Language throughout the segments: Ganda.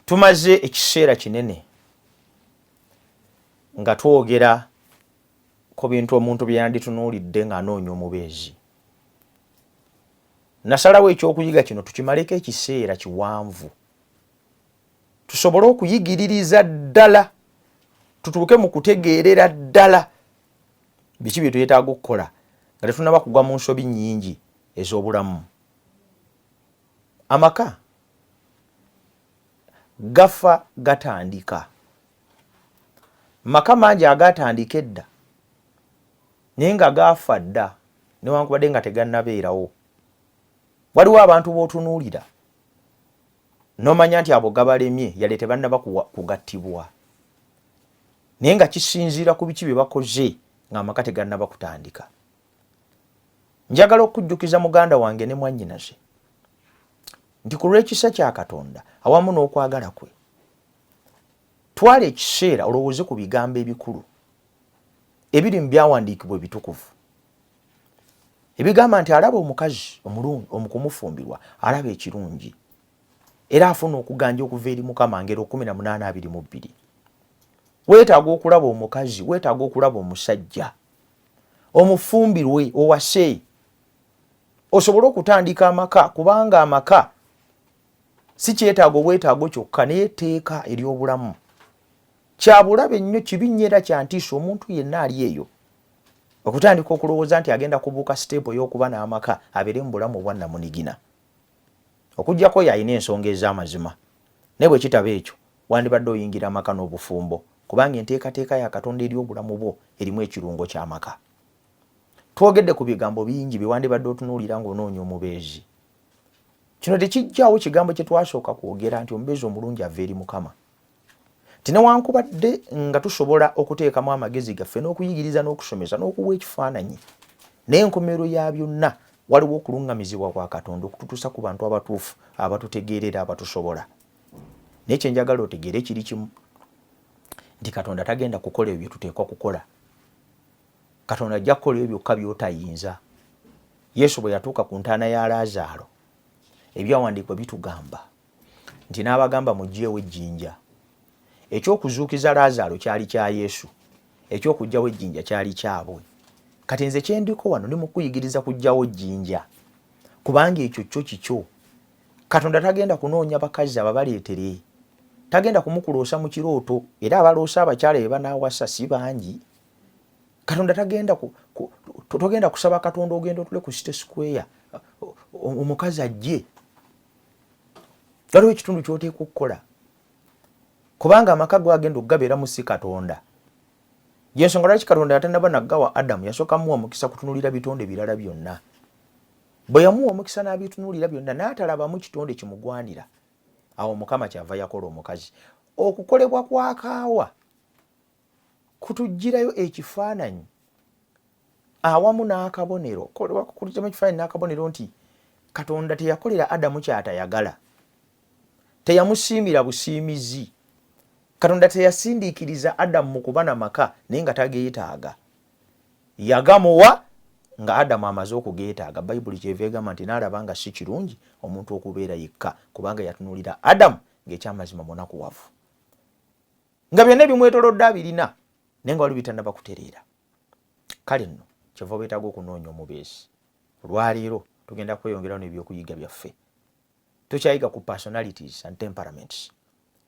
Tumaze ekiseera kinene nga twogera ku bintu omuntu bye yanditunuulidde ng'anoonya omubeezi. Nasalawo ekyokuyiga kino tukimaleko ekiseera kiwanvu tusobole okuyigiririza ddala, tutuuke mu kutegeerera ddala biki bye twetaaga okukola nga tetunaba kugwa mu nsobi nnyingi ez'obulamu. Amaka gafa gatandika. Maka mangi agaatandika edda naye nga gaafa dda newankubadde nga tegannabeerawo. Waliwo abantu b'otunuulira n'omanya nti abo gabalemye yadde tebannaba kugattibwa, naye nga kisinziira ku biki bye bakoze ng'amaka tegannaba kutandika. Njagala okukujjukiza muganda wange ne mwannyinaze nti ku lw'ekisa kya Katonda awamu n'okwagala kwe, twala ekiseera olowooze ku bigambo ebikulu ebiri mu byawandiikibwa ebitukuvu ebigamba nti alaba omukazi omulungi omukumufumbirwa alaba ekirungi era afuna okuganja okuva eri Mukama, Ngero 18:22. Weetaaga okulaba omukazi, weetaaga okulaba omusajja omufumbirwe, owase osobole okutandika amaka, kubanga amaka si kyetaago bwetaago kyokka naye etteeka ery'obulamu. Kyabulabe nnyo, kibi nnyo era kyantiisa omuntu yenna ali eyo okutandika okulowooza nti agenda kubuuka siteepu ey'okuba n'amaka abeere mu bulamu obwa nnamunigina, okuggyako oyo alina ensonga ez'amazima. Naye bwe kitaba ekyo, wandibadde oyingira amaka n'obufumbo, kubanga enteekateeka ya Katonda eri obulamu bwo erimu ekirungo ky'amaka. Twogedde ku bigambo bingi bye wandibadde otunuulira ng'onoonya omubeezi. Kino tekijjaawo kigambo kye twasooka kwogera nti omubeezi omulungi ava eri Mukama. Nti newankubadde nga tusobola okuteekamu amagezi gaffe n'okuyigiriza n'okusomesa n'okuwa ekifaananyi, naye enkomerero ya byonna waliwo okuluŋŋamizibwa kwa Katonda okututuusa ku bantu abatuufu abatutegeera era abatusobola. Naye kye njagala otegeere kiri kimu nti Katonda tagenda kukola ebyo bye tuteekwa kukola. Katonda ajja kukola ebyo byokka by'otayinza. Yesu bwe yatuuka ku ntaana ya Laazaalo, ebyawandiikibwa bitugamba nti n'abagamba muggyeewo ejjinja. Eky'okuzuukiza Laazaalo kyali kya Yesu, eky'okuggyawo ejjinja kyali kyabwe. Kati nze kye ndiko wano ndi mu kukuyigiriza kuggyawo jjinja, kubanga ekyo kyo kikyo. Katonda tagenda kunoonya bakazi ababaleetere, tagenda kumukuloosa mu kirooto, era abaloosa abakyala be banaawasa si bangi. Katonda tagenda ku, ku, togenda kusaba Katonda ogenda otule ku City Square omukazi ajje. Waliwo ekitundu ky'oteekwa okukola, kubanga amaka go agenda okugabeeramu si Katonda. Y'ensonga lwaki Katonda yatannaba naggawa Adamu, yasooka muwa mukisa kutunuulira bitonde birala byonna. Bwe yamuwa omukisa n'abitunuulira byonna n'atalabamu kitonde kimugwanira, awo Mukama kyava yakola omukazi. Okukolebwa kwa Kaawa kutuggyirayo ekifaananyi awamu n'akabonero, kutuggyiramu ekifaananyi n'akabonero nti Katonda teyakolera Adamu ky'atayagala, teyamusiimira busiimizi. Katonda teyasindiikiriza Adamu mu kuba na maka naye nga tageetaaga. Yagamuwa nga Adamu amaze okugeetaaga. Bayibuli kyeva egamba nti n'alaba nga si kirungi omuntu okubeera yekka, kubanga yatunuulira Adamu ng'ekyamazima munakuwavu, nga byonna ebimwetoolodde abirina naye nga waliwo bitannaba kutereera. Kale nno kyeva weetaaga okunoonya omubeezi. Olwaleero tugenda kweyongerawo n'ebyokuyiga byaffe. Tukyayiga ku personalities and temperaments.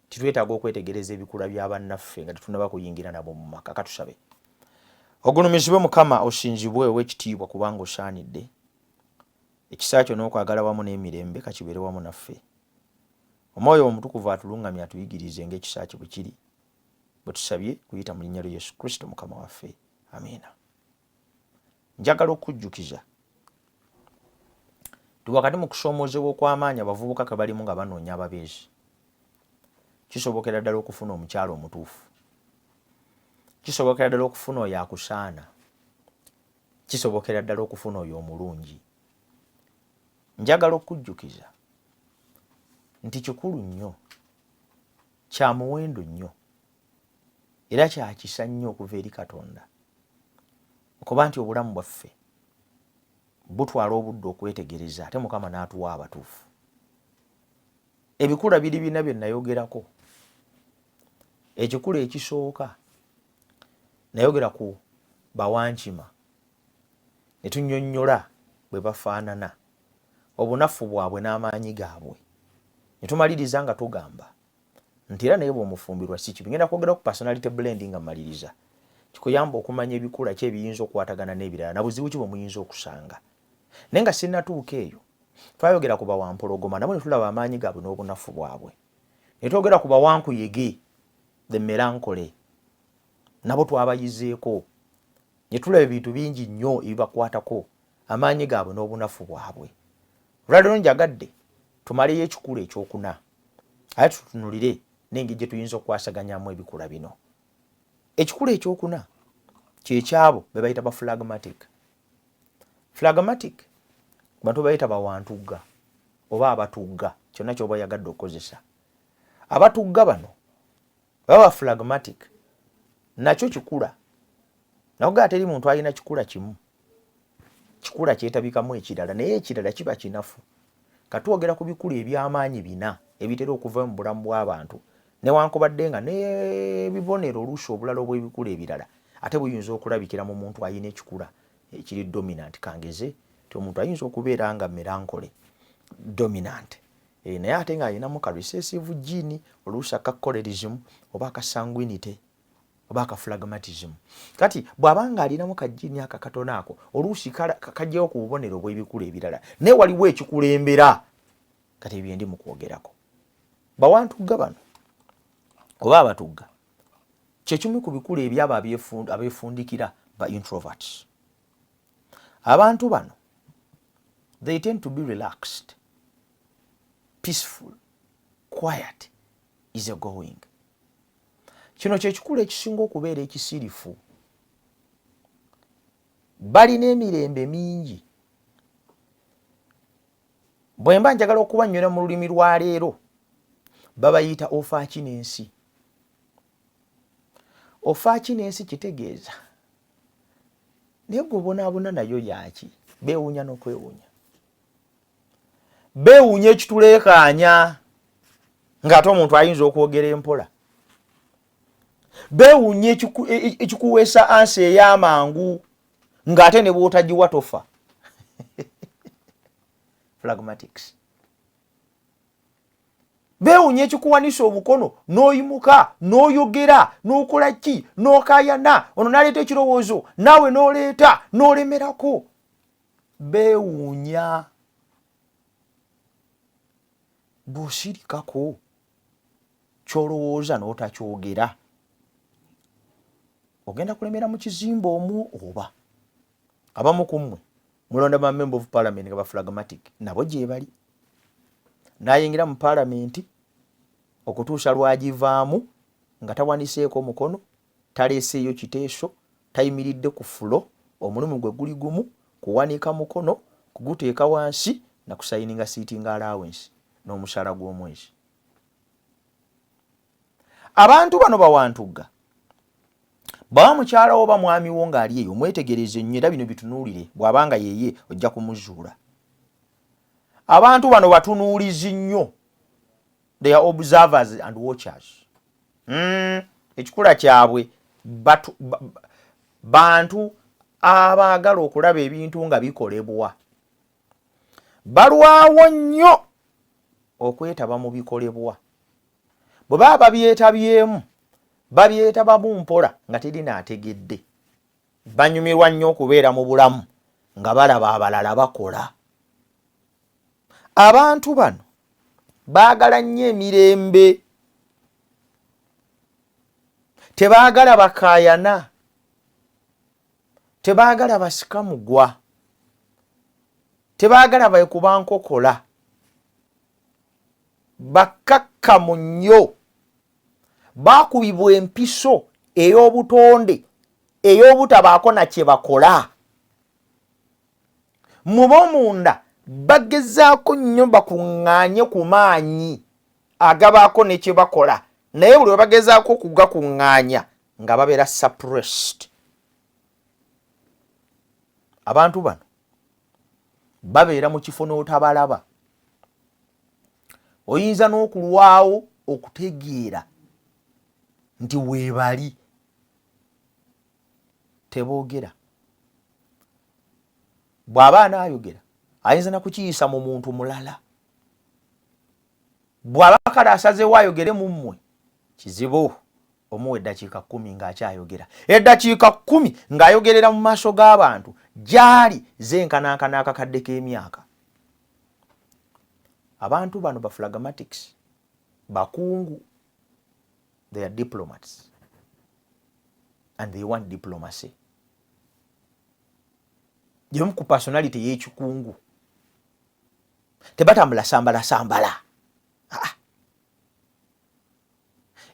Titwetaaga okwetegereza ebikula bya bannaffe nga tetunnaba kuyingira nabo mu maka. Katusabe. Ogulumizibwe Mukama, osinzibwe ow'ekitiibwa, kubanga osaanidde. Ekisa kyo n'okwagala wamu n'emirembe kakibeere wamu naffe. Omwoyo Omutukuvu atulungamye atuyigirize ng'ekisa kye bwe kiri. Bwe tusabye kuyita mu linnya lya Yesu Kristo Mukama waffe. Amiina. Njagala okukujjukiza nti wakati mu kusoomoozebwa okw'amaanyi abavubuka ke balimu nga banoonya ababeezi, kisobokera ddala okufuna omukyala omutuufu, kisobokera ddala okufuna oyo akusaana, kisobokera ddala okufuna oyo omulungi. Njagala okukujjukiza nti kikulu nnyo, kya muwendo nnyo era kya kisa nnyo okuva eri Katonda okuba nti obulamu bwaffe butwala obudde okwetegereza ate Mukama n'atuwa abatuufu. Ebikula biri bina bye nayogerako. Ekikula ekisooka nayogera ku bawankima ne tunyonnyola bwe bafaanana, obunafu bwabwe n'amaanyi gaabwe, ne tumaliriza nga tugamba nti era naye bw'omufumbirwa si kibi. Ngenda kwogera ku personality blend nga mmaliriza, kikuyamba okumanya ebikula ki ebiyinza okukwatagana n'ebirala na buzibu ki bwe muyinza okusanga. Naye nga sinnatuuka eyo, twayogera ku bawampologoma nabo ne tulaba amaanyi gaabwe n'obunafu bwabwe. Ne twogera ku bawankuyege, the melancholy, nabo twabayizeeko ne tulaba ebintu bingi nnyo ebibakwatako, amaanyi gaabwe n'obunafu bwabwe. Olwaleero njagadde tumaleyo ekikula ekyokuna, ate tutunulire n'engeri gye tuyinza okukwasaganyamu ebikula bino. Ekikula ekyokuna kyekyabo be bayita ba phlegmatic. Phlegmatic bantu bayita bawantugga oba abatugga, kyonna kyoba oyagadde okukozesa. Abatugga bano baba phlegmatic, nakyo kikula. Nakugaa teri muntu alina kikula kimu, kikula kyetabikamu ekirala, naye ekirala kiba kinafu. Katwogera ku bikula eby'amaanyi bina ebitera okuva mu bulamu bw'abantu, newankubadde nga n'ebibonero oluusi obulala obw'ebikula ebirala ate buyinza okulabikira mu muntu alina ekikula ekiri dominant. Kangeze nti omuntu ayinza okubeera nga melancholy dominant, naye ate ng'alinamu ka recessive gene, oluusi aka cholerism oba aka sanguinity oba aka phlegmatism. Kati bw'aba nga alinamu ka gene aka katono ako, oluusi kajjawo ku bubonero obw'ebikula ebirala, naye waliwo ekikulembera. Kati ebyo ndi mu kwogerako bawantugga bano oba abatugga, kyekimu ku bikula ebyabo abeefundikira ba introverts. Abantu bano they tend to be relaxed, peaceful, quiet, easy going. Kino kyekikula ekisinga okubeera ekisirifu. Balina emirembe mingi. Bwe mba njagala okubannyonyola mu lulimi lwa leero, babayita ofaaki n'ensi. Ofaaki n'ensi kitegeeza naye gwe obonaabona nayo yaaki. Beewuunya n'okwewuunya, beewuunya ekituleekaanya ng'ate omuntu ayinza okwogera empola. Beewuunya ekikuweesa ansi ey'amangu ng'ate ne bw'otagiwa tofa. Phlegmatics beewuunya ekikuwanisa omukono n'oyimuka n'oyogera n'okola ki n'okayana, ono n'aleeta ekirowoozo naawe n'oleeta n'olemerako. Beewuunya bw'osirikako ky'olowooza n'otakyogera, ogenda kulemera mu kizimbe omwo. Oba abamu ku mmwe mulonda ba member of parliament nga ba phlegmatic, nabo gye bali. N'ayingira mu paalamenti okutuusa lwagivaamu nga tawaniseeko omukono, taleeseeyo kiteeso, tayimiridde ku floor. Omulimu gwe guli gumu: kuwanika mukono, kuguteeka wansi na kusayininga sitting allowance n'omusaala gw'omwezi. Abantu bano bawantugga. Bwaba mukyala wo oba mwami wo ng'ali eyo, omwetegereze nnyo era bino bitunuulire. Bw'aba nga yeye, ojja kumuzuula. Abantu bano batunuulizi nnyo, they are observers and watchers. Ekikula kyabwe bantu abaagala okulaba ebintu nga bikolebwa. Balwawo nnyo okwetaba mu bikolebwa. Bwe baba babyetabyemu, babyetabamu mpola nga teri naategedde. Banyumirwa nnyo okubeera mu bulamu nga balaba abalala bakola. Abantu bano baagala nnyo emirembe, tebaagala bakaayana, tebaagala basikamugwa, tebaagala bekuba nkokola. Bakkakkamu nnyo, baakubibwa empiso ey'obutonde ey'obutabaako na kye bakola. Mubo munda bagezaako nnyo bakuŋŋaanye ku maanyi agabaako ne kye bakola, naye buli we bagezaako okugakuŋŋaanya nga babeera suppressed. Abantu bano babeera mu kifo n'otabalaba. Oyinza n'okulwawo okutegeera nti weebali. Teboogera. Bw'aba anaayogera ayinza na kukiyisa mu muntu mulala. Bw'aba kale asazeewo ayogere mu mmwe, kizibu omuwa eddakiika 10 ng'akyayogera. Eddakiika 10 ng'ayogerera mu maaso g'abantu gy'ali zenkanankana akakadde k'emyaka. Abantu bano ba phlegmatics bakungu, they are diplomats and they want diplomacy. Y'emu ku personality y'ekikungu. Tebatambula sambala sambala. Ah.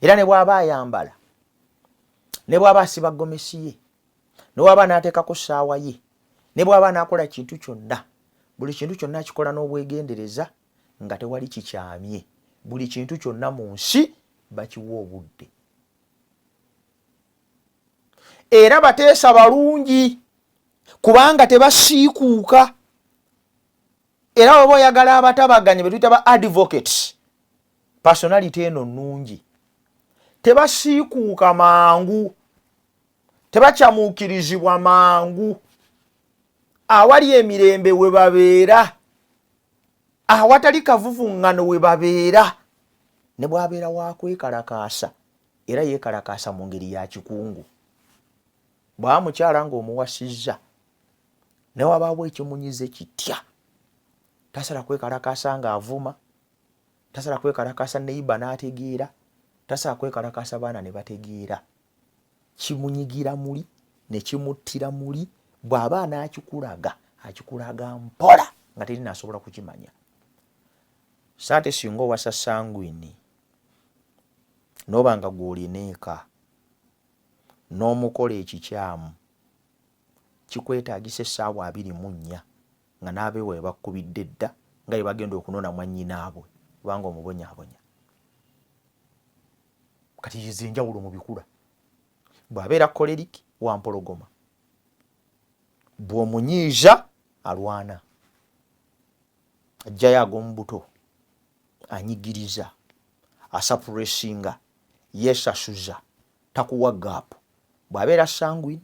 Era ne bw'aba ayambala, ne bw'aba asiba gomesi ye, ne bw'aba n'ateekako ssaawa ye, ne bw'aba n'akola kintu kyonna, buli kintu kyonna akikola n'obwegendereza nga tewali kikyamye. Buli kintu kyonna mu nsi bakiwa obudde. Era bateesa balungi kubanga tebasiikuuka. Era bw'oba oyagala abatabaganye be tuyita ba advocates, personality eno nnungi. Tebasiikuuka mangu, tebakyamuukirizibwa mangu. Awali emirembe we babeera, awatali kavuvuŋŋano we babeera. Ne bw'abeera wa kwekalakaasa, era yeekalakaasa mu ngeri ya kikungu. Bw'aba mukyala ng'omuwasizza, ne wabaawo ekimunyize kitya, tasobola kwekalakaasa ng'avuma, tasobola kwekalakaasa neyiba n'ategeera, tasobola kwekalakaasa baana ne bategeera. Kimunyigira muli ne kimuttira muli. Bw'aba anaakikulaga, akikulaga mpola nga teri naasobola kukimanya. So ate singa owasa sanguine n'oba nga gw'olina eka n'omukola ekikyamu, kikwetaagisa essaawa 24 nga n'abeewaabwe bakkubidde dda nga bwe bagenda okunona mwannyinaabwe kubanga omubonyaabonya. Kati ezo enjawulo mu bikula. Bw'abeera choleric wa mpologoma, bw'omunyiiza alwana, ajjayo ag'omu buto, anyigiriza, asuppressinga, yeesasuza, takuwa gap. Bw'abeera sanguine,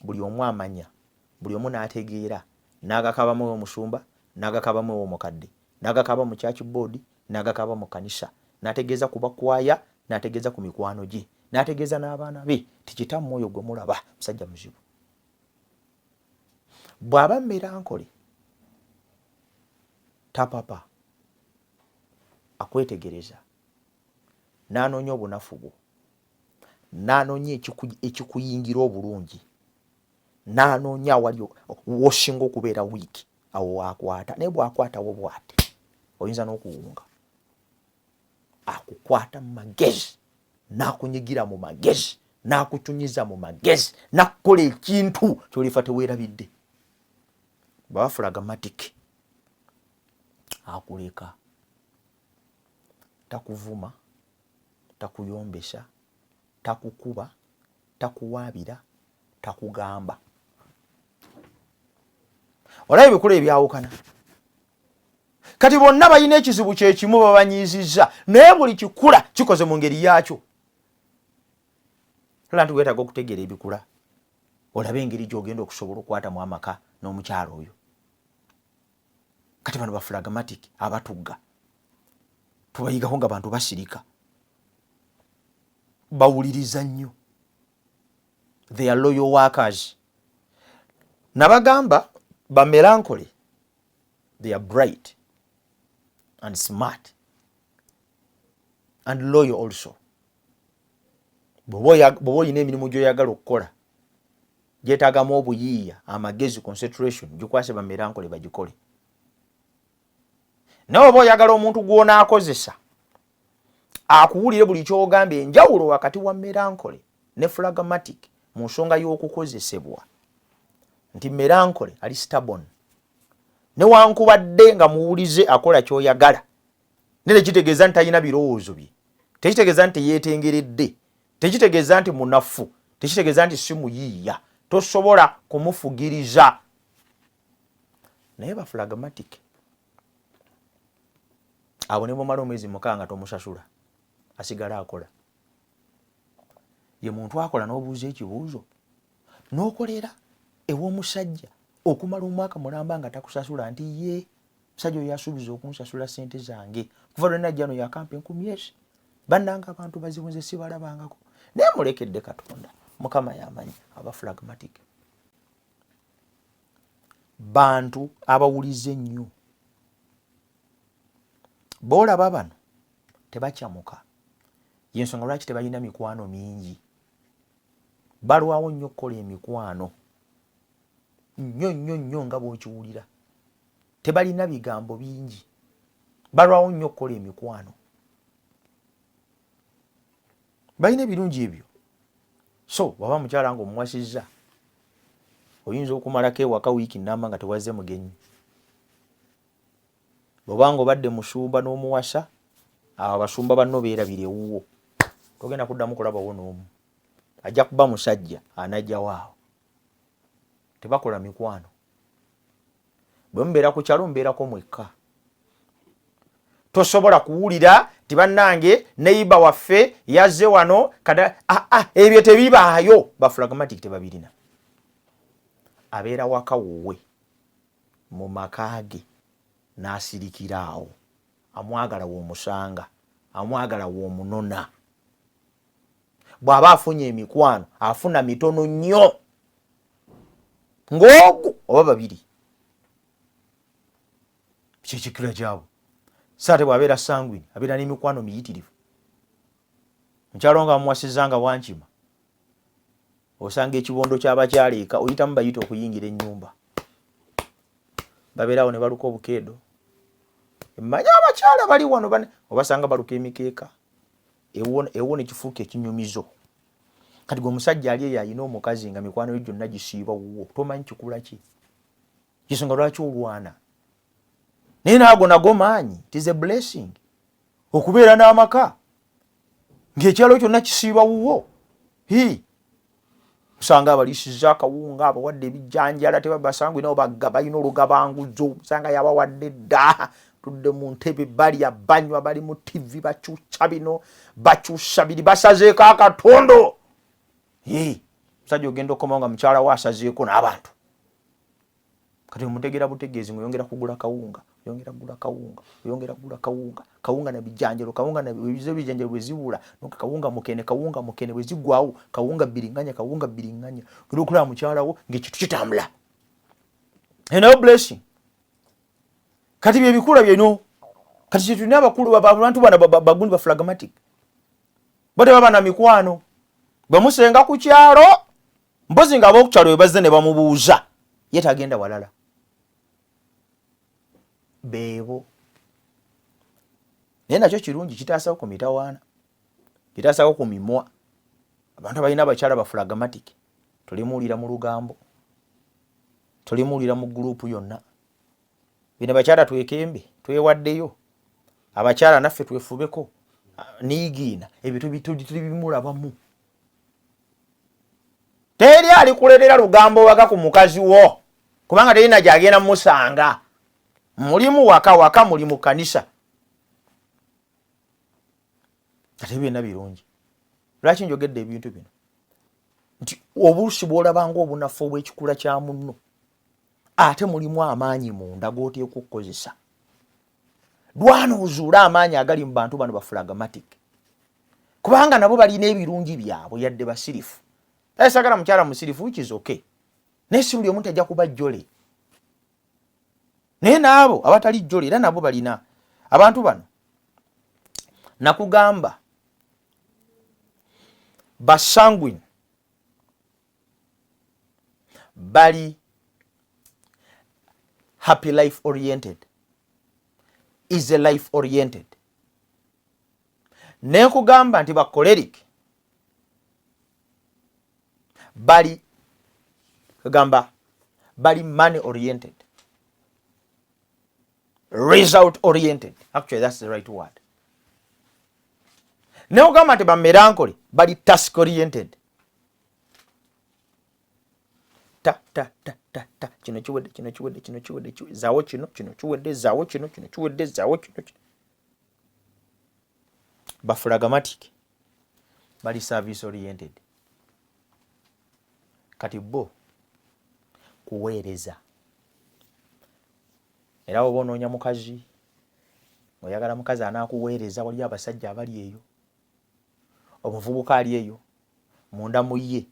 buli omu amanya, buli omu n'ategeera, n'agakabamu ew'omusumba, n'agakabamu ew'omukadde, n'agakaba mu church board, n'agakaba mu kkanisa, n'ategeeza ku bakwaya, n'ategeeza ku mikwano gye, n'ategeeza n'abaana be ti kitammwe oyo gwe mulaba musajja muzibu. Bw'aba melancholy tapapa, akwetegereza, n'anoonya obunafu bwo, n'anoonya ekikuyingira obulungi, n'anoonya awali w'osinga okubeera weak, awo waakwata. Naye bw'akwatawo bw'ati oyinza n'okuwunga. Akukwata mu magezi, n'akunyigira mu magezi, n'akucunyiza mu magezi, n'akukola ekintu ky'olifa teweerabidde. Bw'aba phlegmatic akuleka, takuvuma, takuyombesa, takukuba, takuwaabira, takugamba. Olaba ebikula ebyawukana. Kati bonna balina ekizibu kyekimu, babanyiizizza, naye buli kikula kikoze mu ngeri yaakyo. Tola nti weetaaga okutegeera ebikula, olabe engeri gy'ogenda okusobola okukwatamu amaka n'omukyalo oyo. Kati bano ba phlegmatic abatugga tubayigako nga bantu basirika, bawuliriza nnyo, they are loyal workers. Nabagamba ba melancholy, they are bright and smart and loyal also. Bw'oba olina emirimu gy'oyagala okukola gyetaagamu obuyiiya, amagezi, concentration, gikwase ba melancholy bagikole. Naye oba oyagala omuntu gw'onaakozesa akuwulire buli ky'ogamba, enjawulo wakati wa melancholy ne phlegmatic mu nsonga y'okukozesebwa nti melancholy ali stubborn, newankubadde nga muwulize, akola ky'oyagala, naye tekitegeeza nti talina birowoozo bye, tekitegeeza nti teyeetengeredde, tekitegeeza nti munafu, tekitegeeza nti si muyiiya. Tosobola kumufugiriza. Naye ba phlegmatic Abo ne bwomala omwezi 6 nga tomusasula, asigala akola. Ye muntu akola n'obuuza ekibuuzo, n'okolera ew'omusajja okumala omwaka mulamba nga takusasula, nti ye musajja oyo yasuubiza okunsasula ssente zange kuva lwe najja no yakampa 1000 ezi. Bannanga abantu bazibu, nze sibalabangako, naye mulekedde Katonda, Mukama yamanyi. Aba phlegmatic bantu abawulize ennyo. Boolaba bano tebakyamuka, yensonga lwaki tebalina mikwano mingi. Balwawo nnyo okukola emikwano, nnyo nnyo nnyo, nga bw'okiwulira. Tebalina bigambo bingi, balwawo nnyo okukola emikwano. Balina ebirungi ebyo. So waba mukyala nga omuwasizza, oyinza okumalako ewaka wiiki namba nga tewazze mugenyi. Bwobanga obadde musumba n'omuwasa, abo abasumba banno beerabira ewuwo, togenda kuddamu kulabawo n'omu. Ajja kuba musajja anajjawo awo. Tebakola mikwano. Bwe mubeera ku kyalo, mubeerako mwekka. Tosobola kuwulira nti bannange neighbour waffe yazze wano kada. Ah, ah, ebyo tebibaayo. Ba phlegmatic tebabirina. Abeera waka wuwe mu maka ge n'asirikira awo. Amwagala w'omusanga, amwagala w'omunona. Bw'aba afunye emikwano, afuna mitono nnyo, ng'ogu oba babiri, kyekikula kyabwe. So ate bw'abeera sanguine, abeera n'emikwano miyitirivu. Mukyalo nga amuwasizza nga wankima, osanga ekibondo ky'abakyala eka oyitamu bayita okuyingira ennyumba, babeerawo ne baluka obukeedo. Mmanyi abakyala bali wano obasanga baluka emikeeka ewo ne kifuuka ekinyumizo. Kati gwe omusajja ali eyo alina omukazi nga mikwano yo gyonna gisiiba wuwo, tomanyi kikula ki, kisonga lwaki olwana naye. Naago nago maanyi. It is a blessing okubeera n'amaka ng'ekyalo kyonna kisiiba wuwo. Hi osanga abaliisiza akawunga, abawadde ebijjanjala, tebabasangwi nabo bagga, balina olugabanguzo. Osanga yabawadde dda, tudde mu ntebe, balya, banywa, bali mu TV, bakyusa bino, bakyusa biri, basazeeko akatondo. Musajja ogenda okukomawo nga mukyala we asazeeko n'abantu. Kati omutegeera butegeezi ngaoyongera kugula kawunga, oyongera kugula kawunga, oyongera kugula kawunga, kawunga na bijanjalo, kawunga na ebijanjalo. Bwe zibula, kawunga mukene, kawunga mukene. Bwe zigwawo, kawunga bbiringanya, kawunga bbiringanya. Ogenda okulaba mukyalawo ng'ekintu kitambula enayo blessing. Kati byebikula byeno. Kati kyetulina abakulu, abantu bano bagundi ba phlegmatic, bo tebaba na mikwano. Bwe musenga ku kyalo, mpozi nga ab'okukyalo bwe bazze ne bamubuuza, ye tagenda walala. Beebo. Naye nakyo kirungi, kitaasawo ku mitawaana, kitaasawo ku mimwa. Abantu abalina abakyala ba phlegmatic tolimuwulira mu lugambo, tolimuwulira mu gurupu yonna. Bino bakyala twekembe, twewaddeyo. Abakyala naffe twefubeko niigiina ebyo tulibimulabamu. Teri alikuleetera lugambo waka ku mukazi wo, kubanga terina gyagenda musanga. Mulimu waka, waka muli mu kanisa. Ate byonna birungi. Lwaki njogedde ebintu bino? Nti obuusi bw'olabanga obunafu obw'ekikula kya munno, ate mulimu amaanyi munda g'oteekwa okukozesa. Lwana ozuule amaanyi agali mu bantu bano ba phlegmatic, kubanga nabo balina ebirungi byabwe yadde basirifu. Naye sagala mukyala musirifu, which is okay, naye si buli omuntu ajja kuba jolly. Naye naabo abatali jolly era nabo balina abantu bano. Nakugamba ba sanguine bali happy life oriented, is a life oriented. Nenkugamba nti ba choleric bali kugamba bali money oriented, result oriented, actually that's the right word. Nenkugamba nti ba melancholy bali task oriented. Ta ta ta ta ta, kino kiwedde, kino kiwedde, kino kiwedde, zaawo kino, kino kiwedde, zaawo kino, kino kiwedde, zaawo kino, kino. Ba phlegmatic, bali service oriented. Kati bo kuweereza. Era oba onoonya mukazi, oyagala mukazi anaakuweereza, waliyo abasajja abali eyo, omuvubuka ali eyo munda mu ye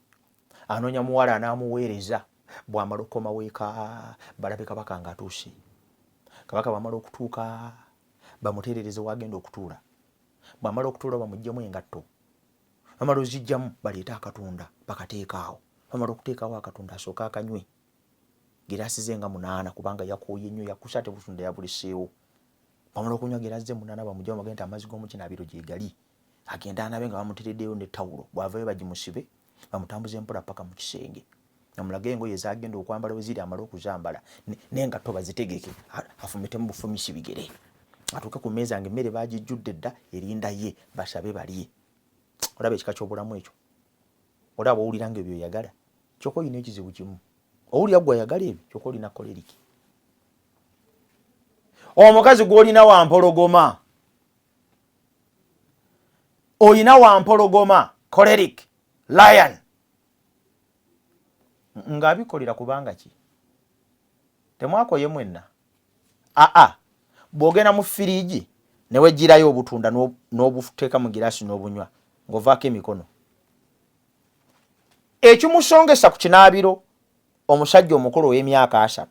anoonya muwala anaamuweereza. Bw'amala okukomawo eka, balabe kabaka ng'atuuse. Kabaka bw'amala okutuuka, bamuteerereze w'agenda okutuula. Bw'amala okutuula, bamuggyemu engatto. Bamala ozijjamu, baleete akatunda bakateeka awo. Bamala okuteekawo akatunda, asooke akanywe giraasi ze nga 8, kubanga yakooye nnyo, yakusa, ate butunda yabuleseewo. Bamala okunywa giraasi ze 8, bamuggyemu, bagende nti amazzi g'omukinaabiro gye gali, agende anabe nga bamutereddeyo ne tawulo. Bw'avayo, bagimusibe, bamutambuze mpola paka mu kisenge, amulage engoye zagenda okwambala we ziri. Amale okuzambala, n'engatto bazitegeke, afumitemu bufumisi bigere, atuuke ku mmeeza nga emmere bagijjudde dda, erinda ye, basabe balye. Olaba ekika ky'obulamu ekyo? Olaba owulira nga ebyo oyagala? Kyokka olina ekizibu kimu. Owulira gwe ayagala ebyo, kyokka olina choleric. Omukazi gw'olina wampologoma, olina wampologoma, choleric lion, ng'abikolera kubanga ki? Temwakoye mwenna? Aa, bw'ogenda mu firiigi ne weggyirayo obutunda n'obuteeka mu giraasi n'obunywa ng'ovaako emikono, ekimusongesa ku kinaabiro, omusajja omukulu ow'emyaka 30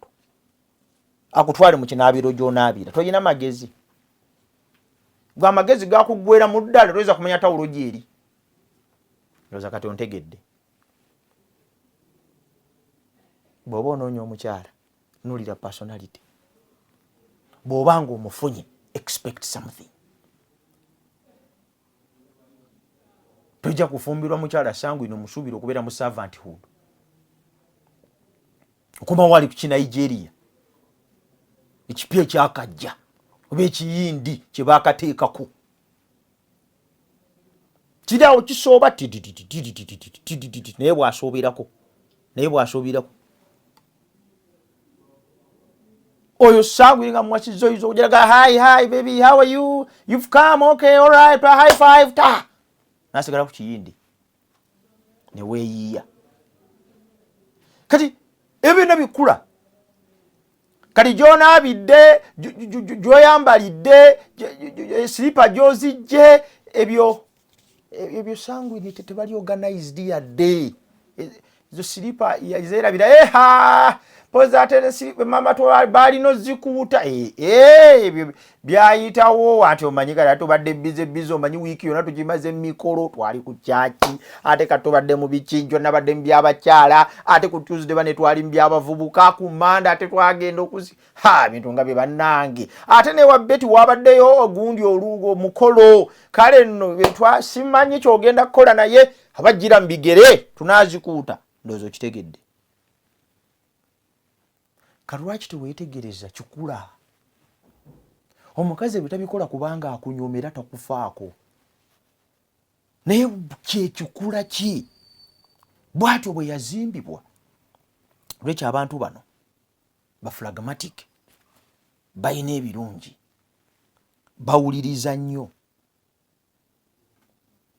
akutwale mu kinaabiro gy'onaabira, tolina magezi. Gwe amagezi gakuggwera mu ddala, toyinza kumanya tawulo gyeri. Ndowooza kati ontegedde. Bw'oba onoonya omukyala, nulira personality. Bw'oba nga omufunye, expect something. Tojja kufumbirwa mukyala sanguine omusuubira okubeera mu servanthood. Okoma wali ku Kinigeria ekipya ekyakajja oba ekiyindi kyebakateekako kiri awo kisooba tididididididididididi, naye bwasooberako, naye bwasooberako oyo sanguine nga muwasiza, oyinza okugiraga, "Hi, hi baby, how are you? You've come, okay, all right, high five." Ta nasigala ku kiyindi neweeyiiya. Kati ebyo byonna bikula. Kati gyonaabidde, gyoyambalidde, siripa gyozijje, ebyo sanguine tebali organized yadde. Ezo siripa yazerabira, eha poza, ate mama balina ozikuuta. Ebyo byayitawo ati omanyi kati tubadde busy busy, omanyi wiiki yonna tugimaze emikolo, twali ku kyaki, ate kati tubadde mu bikinjo, nabadde mu byabakyala, ate ku Tuesday bane twali mu byabavubuka, ku Manda ate twagenda okuzi ha bintu nga bye bannange, ate newa Beti wabaddeyo ogundi olugo omukolo. Kale nno simanyi kyogenda kukola, naye abajjira mu bigere tunaazikuuta. Ndowooza okitegedde. Kalwaki teweetegereza kikula? Omukazi ebyo tabikola kubanga akunyomera, takufaako, naye kyekikula ki, bwatyo bwe yazimbibwa. Lwekyo abantu bano ba phlegmatic balina ebirungi: bawuliriza nnyo,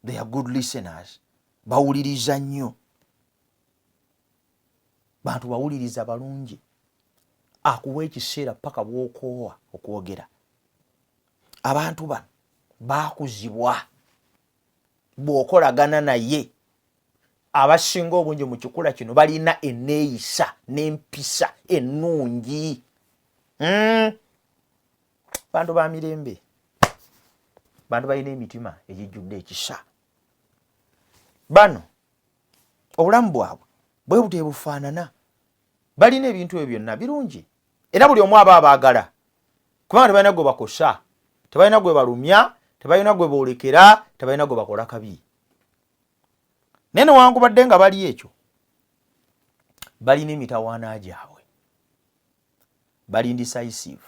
they are good listeners, bawuliriza nnyo, bantu bawuliriza balungi, akuwa ekiseera paka bwokoowa okwogera. Abantu bano bakuzibwa, bw'okolagana naye, abasinga obungi mu kikula kino balina eneeyisa n'empisa ennungi. Bantu ba mirembe, bantu balina emitima egijjudde ekisa. Bano obulamu bwabwe bwe butebufaanana, balina ebintu ebyo byonna birungi, era buli omu aba abaagala kubanga tebalina gwe bakosa, tebalina gwe balumya, tebalina gwe boolekera, tebalina gwe bakola kabi. Naye newankubadde nga bali ekyo, balina emitawaana gyabwe, bali indecisive,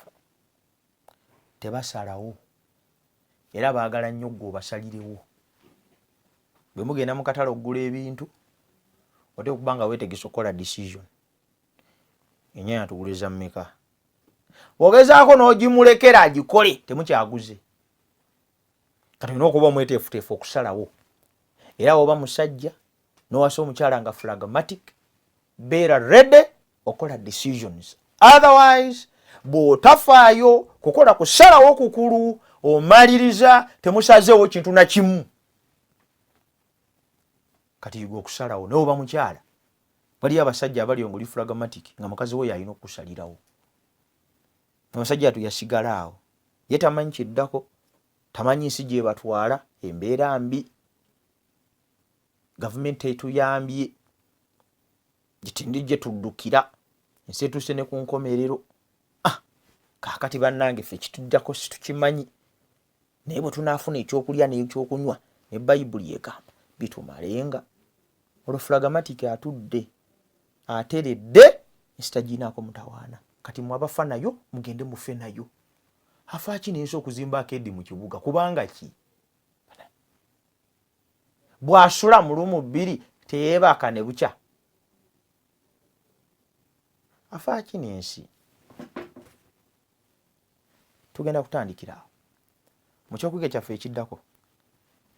tebasalawo, era baagala nnyo gwe obasalirewo. Bwe mugenda mu katale okugula ebintu, oteeka okuba nga weetegese okukola decision. Ennyanya tuguliza mmeka? Bw'ogezaako n'ogimulekera agikole, temukyaguze. Kati olina okuba omweteefuteefu okusalawo. Era woba musajja nowasa omukyala nga phlegmatic, beera ready okola decisions, otherwise bw'otafaayo kukola kusalawo kukulu, omaliriza temusazeewo kintu na kimu. Kati yiga okusalawo. Naye oba mukyala, waliyo abasajja abali nga oli phlegmatic nga mukazi we yalina okukusalirawo. Omusajja atu yasigala awo, ye tamanyi kiddako, tamanyi nsi gyebatwala, embeera mbi, gavumenti etuyambye gitindi gye tuddukira, ensi etuuse ne ku nkomerero. Ah, kaakati bannange ffe kituddako situkimanyi, naye bwe tunaafuna ekyokulya n'ekyokunywa ne Bayibuli egamba bitumalenga. Olwo phlegmatic atudde ateredde, ensi tagiinaako mutawaana. Kati mwe abafa nayo mugende mufe nayo. Afaaki nensi okuzimba akeedi mu kibuga? Kubanga ki bw'asula mu lumu bbiri teyeebaka ne bukya? Afaaki nensi? Tugenda kutandikira awo mu kyokuyiga kyaffe ekiddako.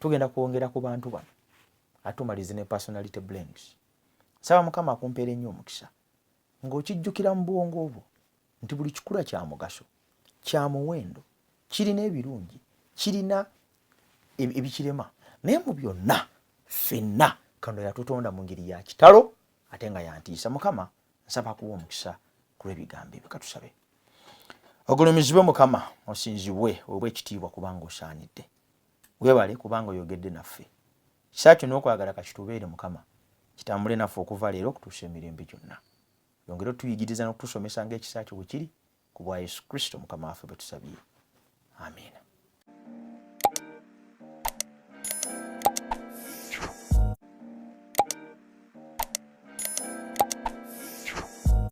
Tugenda kwongera ku bantu bano, atumalize ne personality blends. Nsaba Mukama akumpeera ennyo omukisa ng'okijjukira mu bwongo bwo nti buli kikula kya mugaso, kya muwendo, kirina ebirungi, kirina ebikirema, naye mu byonna ffenna Katonda yatutonda mu ngeri ya kitalo ate nga yantiisa. Mukama nsaba akuwa omukisa ku lw'ebigambo ebyo. Katusabe. Ogulumizibwe Mukama, osinzibwe, oweebwe ekitiibwa kubanga osaanidde. Weebale kubanga oyogedde naffe. Kisa kyo n'okwagala kakitubeere Mukama, kitambule naffe okuva leero okutuusa emirembe gyonna. Yongere otuyigiriza n'okutusomesa ng'ekisa kyo bwe kiri, ku bwa Yesu Kristo Mukama waffe bwe tusabye. Amiina.